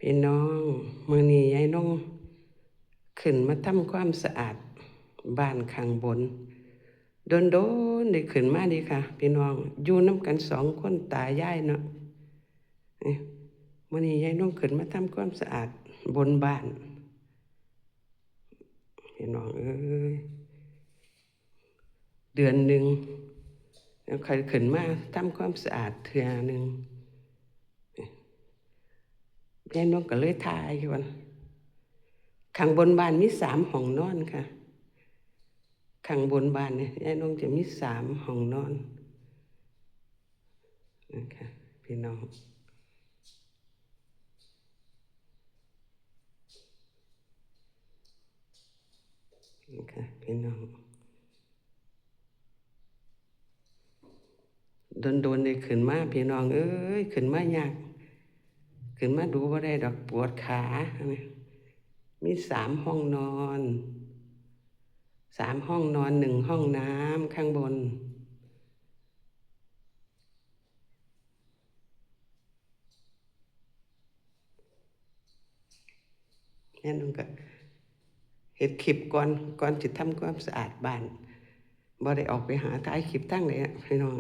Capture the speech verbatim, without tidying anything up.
พี่น้อง มื้อนี้ยายนงขึ้นมาทำความสะอาดบ้านข้างบน โดนๆ ได้ขึ้นมาเด้ค่ะ พี่น้อง อยู่นำกันสองคนตายายเนาะ เอ้ย มื้อนี้ยายนงขึ้นมาทำความสะอาดบนบ้าน พี่น้องเอ้ย เดือนหนึ่ง แล้วค่อยขึ้นมาทำความสะอาดเทื่อหนึ่ง ยายนงก็เลยถ่ายอยู่ว่า ข้างบนบ้านมีสามห้องนอนค่ะ ข้างบนบ้านเนี่ย ยายนงจะมีสามห้องนอน นะคะ พี่น้อง นะคะ พี่น้อง โดนๆ ได้ขึ้นมา พี่น้องเอ้ย ขึ้นมายาก ขึ้นมาดูบ่ได้ดอก ปวดขา มีสามห้องนอน สามห้องนอน หนึ่งห้องน้ำข้างบน ยายนงก็เฮ็ดคลิปก่อน ก่อนสิทำความสะอาดบ้าน บ่ได้ออกไปหาถ่ายคลิปทางใดอะ พี่น้อง